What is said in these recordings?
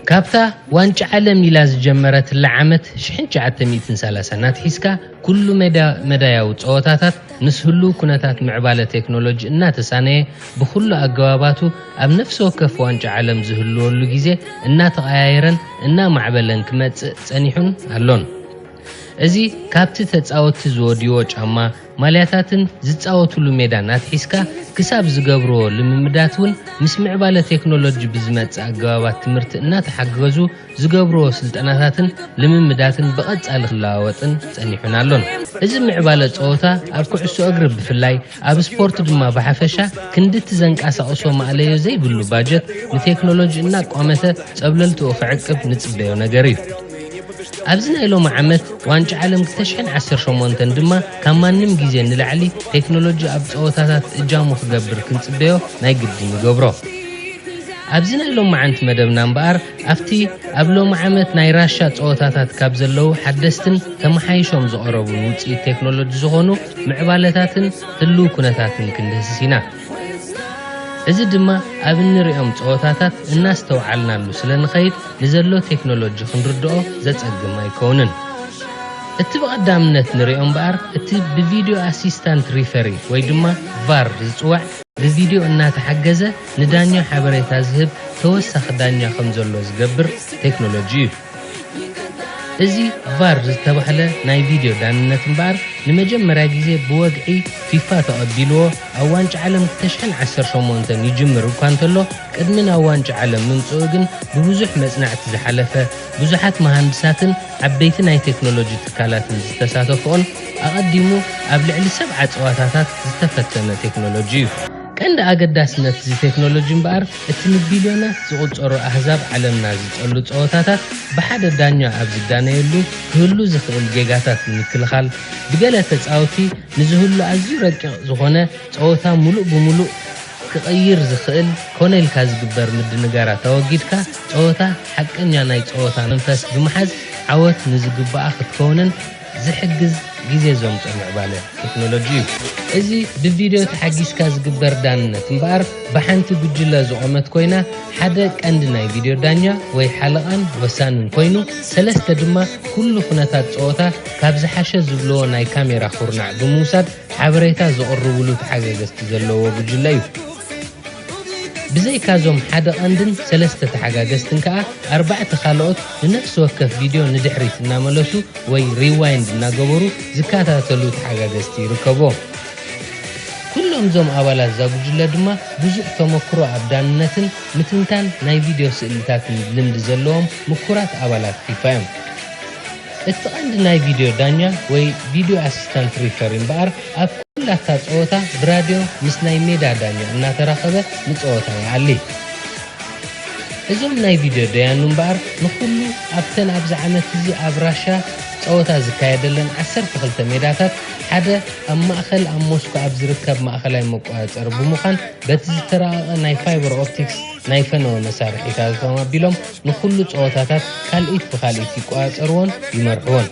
ካብታ ዋንጫ ዓለም ኢላ ዝጀመረትላ ዓመት ሽሕን ትሽዓተ ሚእትን ሰላሳን ኣትሒዝካ፣ ኩሉ መዳ-፣ መዳያዊ ጸወታታት ምስ ህሉው ኩነታት ምዕባለ ቴክኖሎጂ እናተሳነየ፣ ብኹሉ ኣገባባቱ ኣብ ነፍሲ ወከፍ ዋንጫ ዓለም ዝህልወሉ ግዜ እናተቐያየረን እናማዕበለን ክመጽእ ጸኒሑን ኣሎን። እዚ ካብቲ ተጻወትቲ ዝወድይዎ ጫማ፣ ማልያታትን ዝጻወቱሉ ሜዳን ኣትሒዝካ ክሳብ ዝገብርዎ ልምምዳት እውን ምስ ምዕባለ ቴክኖሎጂ ብዝመጽእ ኣገባባት ትምህርቲ እናተሓገዙ ዝገብርዎ ስልጠናታትን ልምምዳትን ብቐጻሊ ክለዋወጥን ጸኒሑን ኣሎን። እዚ ምዕባለ ጸወታ ኣብ ኩዕሶ እግሪ ብፍላይ ኣብ ስፖርት ድማ ብሓፈሻ ክንድቲ ዘንቀሳቕሶ ማእለዮ ዘይብሉ ባጀት ንቴክኖሎጂ እናቋመተ ጸብለልትኡ ክዕቅብ ንጽበዮ ነገር እዩ። ኣብዚ ናይ ሎሚ ዓመት ዋንጫ ዓለም ክልተ ሽሕን ዓሰርተ ሸሞንተን ድማ ካብ ማንም ግዜ ንላዕሊ ቴክኖሎጂ ኣብ ጸወታታት እጃሙ ክገብር ክንጽበዮ ናይ ግድን ይገብሮ። ኣብዚ ናይ ሎማዓንቲ መደብና እምበኣር ኣብቲ ኣብ ሎሚ ዓመት ናይ ራሻ ጸወታታት ካብ ዘለዉ ሓደስትን ተመሓይሾም ዝቐረቡን ውጽኢት ቴክኖሎጂ ዝኾኑ ምዕባለታትን ህልው ኩነታትን ክንድህስስ ኢና። እዚ ድማ ኣብ እንሪኦም ጸወታታት እናስተውዓልናሉ ስለ ንኸይድ ንዘሎ ቴክኖሎጂ ክንርድኦ ዘጸግም ኣይከውንን። እቲ ብቐዳምነት ንሪኦ እምበኣር እቲ ብቪድዮ ኣሲስታንት ሪፈሪ ወይ ድማ ቫር ዝጽዋዕ ብቪድዮ እናተሓገዘ ንዳኛ ሓበሬታ ዝህብ ተወሳኺ ዳኛ ከም ዘሎ ዝገብር ቴክኖሎጂ እዩ። እዚ ቫር ዝተባህለ ናይ ቪድዮ ዳንነት እምበኣር ንመጀመርያ ግዜ ብወግዒ ፊፋ ተቐቢልዎ ኣብ ዋንጫ ዓለም ክልተ ሽሕን ዓሰርተ ሸሞንተን ይጅምር እኳ እንተሎ ቅድሚ ናብ ዋንጫ ዓለም ምምጽኡ ግን ብብዙሕ መጽናዕቲ ዝሓለፈ ብዙሓት መሃንድሳትን ዓበይቲ ናይ ቴክኖሎጂ ትካላትን ዝተሳተፍኦን ኣቐዲሙ ኣብ ልዕሊ ሰብዓ ጸዋታታት ዝተፈተነ ቴክኖሎጂ እዩ። ቀንዲ ኣገዳስነት እዚ ቴክኖሎጂ እምበኣር እቲ ንቢልዮናት ዝቑጸሩ ኣህዛብ ዓለምና ዝጸሉ ጸወታታት ብሓደ ዳኛ ኣብ ዝዳነየሉ ክህሉ ዝኽእል ጌጋታት ንምክልኻል ብገለ ተጻወቲ ንዝህሉ ኣዝዩ ረቂቕ ዝኾነ ጸወታ ሙሉእ ብሙሉእ ክቕይር ዝኽእል ኮነ ኢልካ ዝግበር ምድንጋራት ኣወጊድካ ጸወታ ሓቀኛ ናይ ጸወታ መንፈስ ብምሓዝ ዓወት ንዝግባኣ ክትከውንን ዝሕግዝ ግዜ ዘምጾ ምዕባለ ቴክኖሎጂ እዩ። እዚ ብቪድዮ ተሓጊዝካ ዝግበር ዳንነት እምበኣር ብሓንቲ ጉጅለ ዝቖመት ኮይና ሓደ ቀንዲ ናይ ቪድዮ ዳኛ ወይ ሓለቓን ወሳንን ኮይኑ ሰለስተ ድማ ኩሉ ኩነታት ጸወታ ካብ ዝሓሸ ዝብልዎ ናይ ካሜራ ኩርናዕ ብምውሳድ ሓበሬታ ዘቕርብሉ ተሓጋገዝቲ ዘለዎ ጉጅለ እዩ። ብዘይካዞም ሓደ ቀንድን ሰለስተ ተሓጋገዝትን ከኣ ኣርባዕተ ካልኦት ንነፍሲ ወከፍ ቪድዮ ንድሕሪት እናመለሱ ወይ ሪዋይንድ እናገበሩ ዝከታተሉ ተሓጋገዝቲ ይርከብዎም። ኩሎም እዞም ኣባላት እዛ ጉጅለ ድማ ብዙሕ ተመክሮ ኣብ ዳንነትን ምትንታን ናይ ቪድዮ ስእልታትን ልምዲ ዘለዎም ምኩራት ኣባላት ፊፋ እዮም። እቲ ቀንዲ ናይ ቪድዮ ዳኛ ወይ ቪድዮ ኣሲስታንት ሪፈሪ እምበኣር ኣብ ኩላታ ጸወታ ብራድዮ ምስ ናይ ሜዳ ዳኛ እናተራኸበ ንጸወታ ይኣሊ። እዞም ናይ ቪድዮ ደያኑ እምበኣር ንኹሉ ኣብተን ኣብዚ ዓመት እዚ ኣብ ራሻ ጸወታ ዝካየደለን ዓሰርተ ክልተ ሜዳታት ሓደ ኣብ ማእከል ኣብ ሞስኮ ኣብ ዝርከብ ማእከላይ መቆጻጸሪ ብምዃን በቲ ዝተራቐቐ ናይ ፋይበር ኦፕቲክስ ናይ ፈነወ መሳርሒታቶም ኣቢሎም ንኹሉ ጸወታታት ካልኢት ብኻልኢት ይቆጻጸርዎን ይመርሕዎን።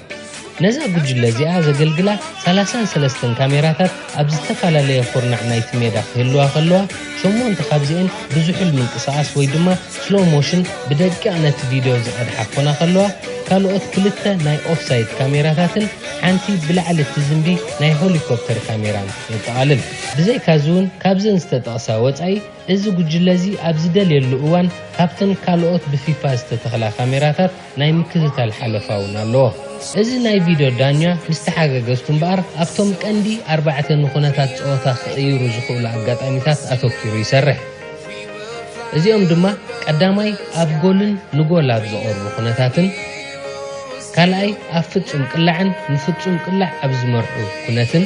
ነዛ ጉጅለ እዚኣ ዘገልግላ ሰላሳን ሰለስተን ካሜራታት ኣብ ዝተፈላለየ ኩርናዕ ናይቲ ሜዳ ክህልዋ ከለዋ፣ ሸሞንተ ካብዚኤን ብዝሑል ምንቅስቓስ ወይ ድማ ስሎው ሞሽን ብደቂቕ ነቲ ቪድዮ ዝቐድሓ ክኾና ከለዋ፣ ካልኦት ክልተ ናይ ኦፍሳይድ ካሜራታትን ሓንቲ ብላዕሊ እትዝንቢ ናይ ሆሊኮፕተር ካሜራን የጠቓልል። ብዘይካዚ እውን ካብዘን ዝተጠቕሳ ወጻኢ፣ እዚ ጉጅለ እዚ ኣብ ዝደልየሉ እዋን ካብተን ካልኦት ብፊፋ ዝተተኽላ ካሜራታት ናይ ምክትታል ሓለፋ እውን ኣለዎ። እዚ ናይ ቪድዮ ዳኛ ምስ ተሓጋገዝቱ እምበኣር ኣብቶም ቀንዲ ኣርባዕተ ንኹነታት ጸወታ ክቕይሩ ዝኽእሉ ኣጋጣሚታት ኣተኲሩ ይሰርሕ። እዚኦም ድማ ቀዳማይ ኣብ ጎልን ንጎል ኣብ ዝቐርቡ ኩነታትን፣ ካልኣይ ኣብ ፍጹም ቅላዕን ንፍጹም ቅላዕ ኣብ ዝመርሑ ኩነትን፣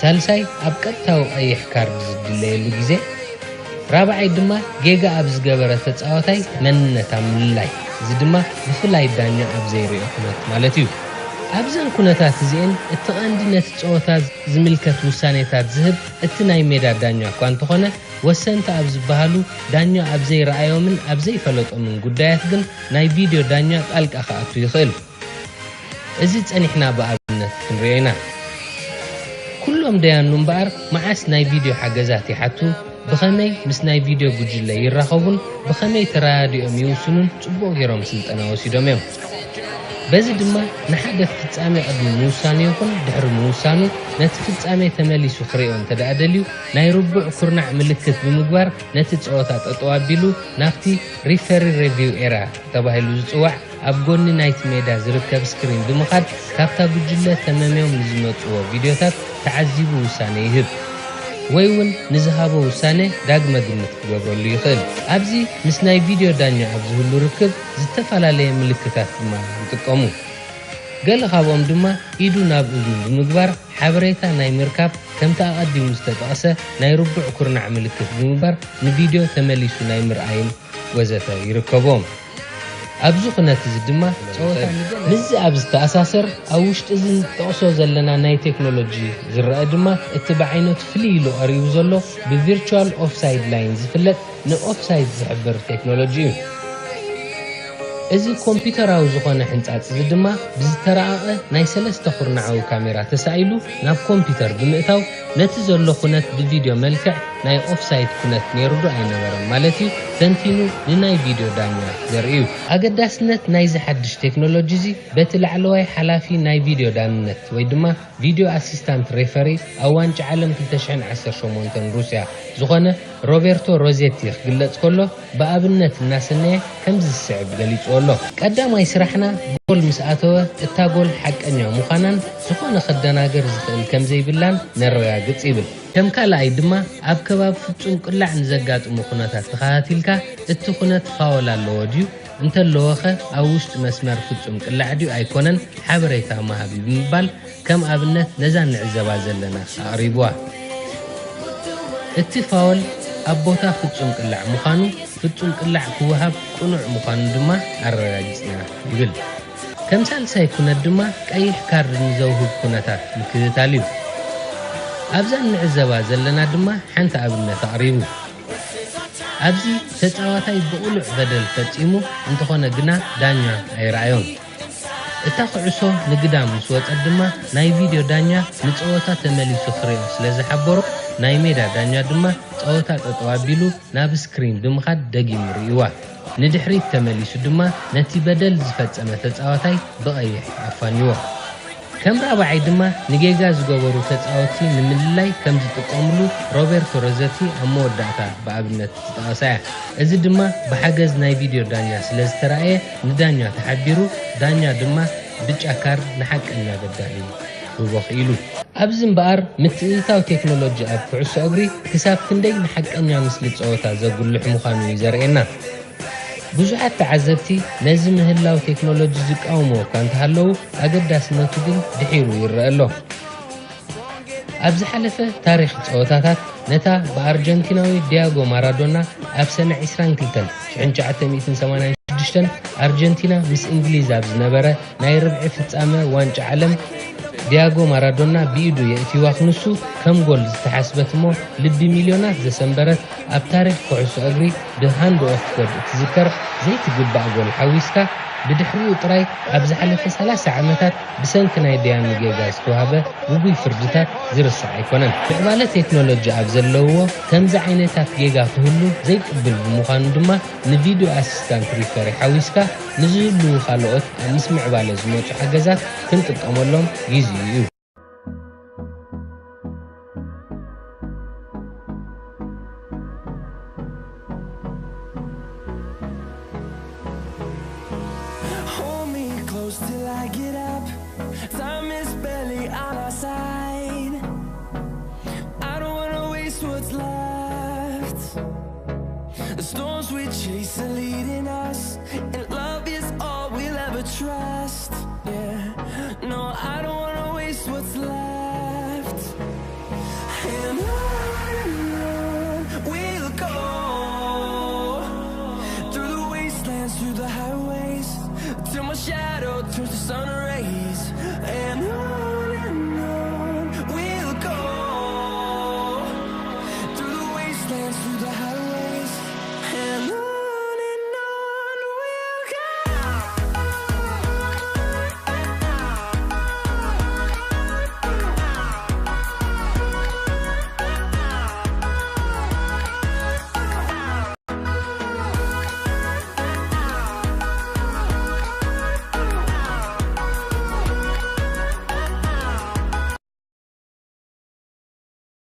ሳልሳይ ኣብ ቀጥታዊ ቀይሕ ካርድ ዝድለየሉ ግዜ፣ ራብዓይ ድማ ጌጋ ኣብ ዝገበረ ተጻዋታይ መንነት ኣብ ምልላይ፣ እዚ ድማ ብፍላይ ዳኛ ኣብ ዘይርእዮ ኩነት ማለት እዩ። ኣብዘን ኩነታት እዚኤን እቲ ቀንዲ ነቲ ጸወታ ዝምልከት ውሳኔታት ዝህብ እቲ ናይ ሜዳ ዳኛ እኳ እንተኾነ፣ ወሰንቲ ኣብ ዝበሃሉ ዳኛ ኣብ ዘይረኣዮምን ኣብ ዘይፈለጦምን ጉዳያት ግን ናይ ቪድዮ ዳኛ ጣልቃ ክኣቱ ይኽእል። እዚ ጸኒሕና ብኣብነት ክንሪኦ ኢና። ኩሎም ደያኑ እምበኣር መዓስ ናይ ቪድዮ ሓገዛት ይሓቱ፣ ብኸመይ ምስ ናይ ቪድዮ ጉጅለ ይራኸቡን ብኸመይ ተረዳዲኦም ይውስኑን ጽቡቕ ገይሮም ስልጠና ወሲዶም እዮም። በዚ ድማ ንሓደ ፍጻሜ ቅድሚ ምውሳኑ ይኹን ድሕሪ ምውሳኑ፣ ነቲ ፍጻሜ ተመሊሱ ክርእዮ እንተ ደኣ ደልዩ፣ ናይ ርቡዕ ኩርናዕ ምልክት ብምግባር ነቲ ጸወታ ጠጠው ኣቢሉ ናብቲ ሪፈሪ ሬቪው ኤራ ተባሂሉ ዝጽዋዕ ኣብ ጎኒ ናይቲ ሜዳ ዝርከብ ስክሪን ብምኻድ ካብታ ጉጅለ ተመምዮም ንዝመጽዎ ቪድዮታት ተዓዚቡ ውሳነ ይህብ። ወይ እውን ንዝሃቦ ውሳነ ዳግመ ግምት ክገብረሉ ይኽእል። ኣብዚ ምስ ናይ ቪድዮ ዳኛ ኣብ ዝህሉ ርክብ ዝተፈላለየ ምልክታት ድማ ይጥቀሙ። ገለ ካብኦም ድማ ኢዱ ናብ እዝኑ ብምግባር ሓበሬታ ናይ ምርካብ፣ ከምቲ ኣቐዲሙ ዝተጠቕሰ ናይ ርቡዕ ኩርናዕ ምልክት ብምግባር ንቪድዮ ተመሊሱ ናይ ምርኣይን ወዘተ ይርከቦም። ኣብዚ ኩነት እዚ ድማ ጸወታ ንገለ ምስዚ ኣብ ዝተኣሳሰር ኣብ ውሽጢ እዚ ንጠቕሶ ዘለና ናይ ቴክኖሎጂ ዝረአ ድማ እቲ ብዓይነቱ ፍልይ ኢሉ ቀሪቡ ዘሎ ብቪርቹዋል ኦፍሳይድ ላይን ዝፍለጥ ንኦፍሳይድ ዝሕብር ቴክኖሎጂ እዩ። እዚ ኮምፒውተራዊ ዝኾነ ሕንጻጽ እዚ ድማ ብዝተራቐቐ ናይ ሰለስተ ኩርናዓዊ ካሜራ ተሳኢሉ ናብ ኮምፒውተር ብምእታው ነቲ ዘሎ ኩነት ብቪድዮ መልክዕ ናይ ኦፍሳይድ ኩነት ነይሩ ዶ ኣይነበረን ማለት እዩ ተንቲኑ ንናይ ቪድዮ ዳኛ ዘርኢ እዩ። ኣገዳስነት ናይዚ ሓድሽ ቴክኖሎጂ እዚ በቲ ላዕለዋይ ሓላፊ ናይ ቪድዮ ዳንነት ወይ ድማ ቪድዮ ኣሲስታንት ሬፈሪ ኣብ ዋንጫ ዓለም ክልተ ሽሕን ዓሰርተ ሸሞንተን ሩስያ ዝኾነ ሮቤርቶ ሮዜቲ ክግለጽ ከሎ ብኣብነት እናሰነየ ከምዚ ዝስዕብ ገሊጹዎ ኣሎ። ቀዳማይ ስራሕና ጎል ምስ ኣተወ እታ ጎል ሓቀኛ ምዃናን ዝኾነ ከደናግር ዝኽእል ከምዘይብላን ነረጋግጽ ይብል። ከም ካልኣይ ድማ ኣብ ከባቢ ፍጹም ቅላዕ ንዘጋጥሙ ኩነታት ተኸታቲልካ እቲ ኩነት ፋወል ኣለዎ ድዩ እንተለወኸ ኣብ ውሽጢ መስመር ፍጹም ቅላዕ ድዩ ኣይኮነን ሓበሬታ ምሃብ እዩ ብምባል ከም ኣብነት ነዛ ንዕዘባ ዘለና ኣቕሪብዋ። እቲ ፋወል ኣብ ቦታ ፍጹም ቅላዕ ምዃኑ፣ ፍጹም ቅላዕ ክወሃብ ቅኑዕ ምዃኑ ድማ ኣረጋጊጽና ይብል። ከም ሳልሳይ ኩነት ድማ ቀይሕ ካርድ ንዘውህብ ኩነታት ምክትታል እዩ። ኣብዛ ንዕዘባ ዘለና ድማ ሓንቲ ኣብነት ኣቕሪቡ። ኣብዚ ተጻዋታይ ብቕሉዕ በደል ፈጺሙ እንተኾነ ግና ዳኛ ኣይረኣዮን። እታ ኩዕሶ ንግዳም ምስ ወጸት ድማ ናይ ቪድዮ ዳኛ ንጸወታ ተመሊሱ ክርእዮ ስለ ዝሓበሮ ናይ ሜዳ ዳኛ ድማ ጸወታ ጠጠው ኣቢሉ ናብ ስክሪን ብምኻድ ደጊሙ ርእይዋ። ንድሕሪት ተመሊሱ ድማ ነቲ በደል ዝፈጸመ ተጻዋታይ ብቐይሕ ኣፋንይዎ። ከም ራብዓይ ድማ ንጌጋ ዝገበሩ ተጻወትቲ ንምልላይ ከም ዝጥቀምሉ ሮቤርቶ ሮዘቲ ኣብ መወዳእታ ብኣብነት ዝጠቐሳ እያ። እዚ ድማ ብሓገዝ ናይ ቪድዮ ዳኛ ስለ ዝተራእየ ንዳኛ ተሓቢሩ፣ ዳኛ ድማ ብጫ ካርድ ንሓቀኛ በዳሊ ክህቦ ክኢሉ። ኣብዚ እምበኣር ምትእትታው ቴክኖሎጂ ኣብ ኩዕሶ እግሪ ክሳብ ክንደይ ንሓቀኛ ምስሊ ጸወታ ዘጉልሕ ምዃኑ እዩ ዘርእየና። ብዙሓት ተዓዘብቲ ነዚ ምህላው ቴክኖሎጂ ዝቃወምዎ እኳ እንተሃለዉ፣ ኣገዳስነቱ ግን ድሒሩ ይረአ ኣሎ። ኣብ ዝሓለፈ ታሪኽ ጸወታታት፣ ነታ ብኣርጀንቲናዊ ዲያጎ ማራዶና ኣብ ሰነ ዕስራን ክልተን ሽሕን ትሽዓተ ሚእትን ሰማንያን ሽዱሽተን ኣርጀንቲና ምስ እንግሊዝ ኣብ ዝነበረ ናይ ርብዒ ፍጻመ ዋንጫ ዓለም፣ ዲያጎ ማራዶና ብኢዱ የእትይዋ ክንሱ ከም ጎል ዝተሓስበት እሞ ልቢ ሚልዮናት ዘሰንበረት ኣብ ታሪኽ ኩዕሶ እግሪ ብሃንድ ኦፍ ጎድ እትዝከር ዘይትግባእ ጎል ሓዊስካ፣ ብድሕሪኡ ጥራይ ኣብ ዝሓለፈ ሰላሳ ዓመታት ብሰንኪ ናይ ዲያሚ ጌጋ ዝተዋህበ ውጉይ ፍርድታት ዝርሳዕ ኣይኮነን። ምዕባለ ቴክኖሎጂ ኣብ ዘለውዎ ከምዚ ዓይነታት ጌጋ ክህሉ ዘይቅብል ብምዃኑ ድማ ንቪድዮ ኣሲስታንት ሪፈሪ ሓዊስካ ንዝህልዉ ካልኦት ኣብ ምስ ምዕባለ ዝመጹ ሓገዛት ክንጥቀመሎም ግዜኡ እዩ። Hold me close till I get up. Time is barely on our side. I don't wanna waste what's left. The storms we chase are leading us, and love is all we'll ever trust. Yeah, no, I don't wanna waste what's left. And on we'll go through the wastelands, through the highways, till my shadow turns to sun.